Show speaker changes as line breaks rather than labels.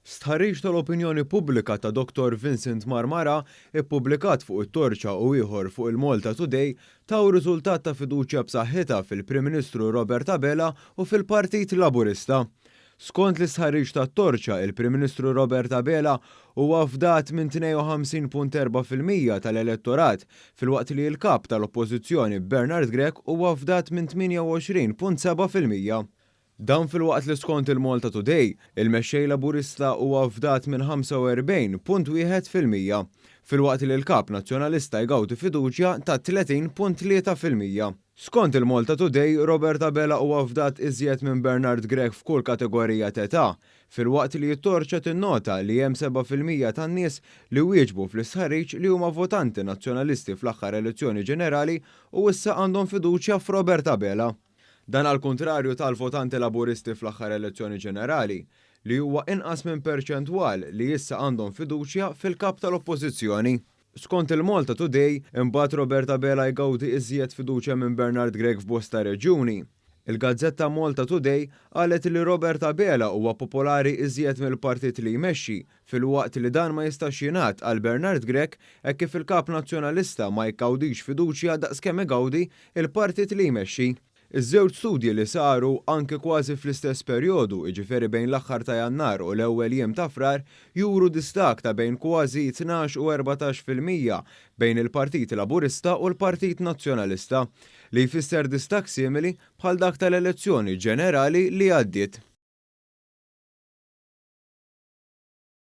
Stħarriġ tal-opinjoni pubblika ta' Dottor Vincent Marmara ippubblikat fuq it-Torċa u ieħor fuq il-Malta Today taw riżultat ta' fiduċja b'saħħitha fil-Prim Ministru Robert Abela u fil-Partit Laburista. Skont l-istħarriġ tat-Torċa, il-Prim Ministru Robert Abela huwa fdat minn 52.4% tal-elettorat filwaqt li l-Kap tal-Oppożizzjoni Bernard Grech huwa fdat minn 28.7%. Dan filwaqt li skont il-Malta Today, il-mexxej Laburista huwa fdat minn 45.1% filwaqt li l-Kap Nazzjonalista jgawdi fiduċja ta' 30.3%. Skont il-Malta Today, Robert Abela huwa fdat iżjed minn Bernard Grech f'kull kategorija t'età, filwaqt li t-Torċa tinnota li hemm 7% tan-nies li wieġbu fl-istħarriġ li huma votanti Nazzjonalisti fl-aħħar elezzjoni ġenerali u issa għandhom fiduċja f'Robert Abela. Dan għal kuntrarju tal-votanti Laburisti fl-aħħar elezzjoni ġenerali, li huwa inqas minn perċentwal li issa għandhom fiduċja fil-Kap tal-Oppożizzjoni. Skont il-Malta Today, imbagħad Robert Abela jgawdi iżjed fiduċja minn Bernard Grech f'bosta reġjuni. Il-gazzetta Malta Today qalet li Robert Abela huwa popolari iżjed mill-partit li jmexxi, filwaqt li dan ma jistax jingħad għal Bernard Grech hekk kif il-Kap Nazzjonalista ma jgawdix fiduċja daqskemm igawdi il-partit li jmexxi. Iż-żewġ studji li saru anke kważi fl-istess perjodu, jiġifieri bejn l-aħħar ta' Jannar u l-ewwel jiem ta' Frar, juru distakk ta' bejn kważi 12 u 14% bejn il-Partit Laburista u l-Partit Nazzjonalista, li jfisser distakk simili bħal dak tal-elezzjoni ġenerali li għaddiet.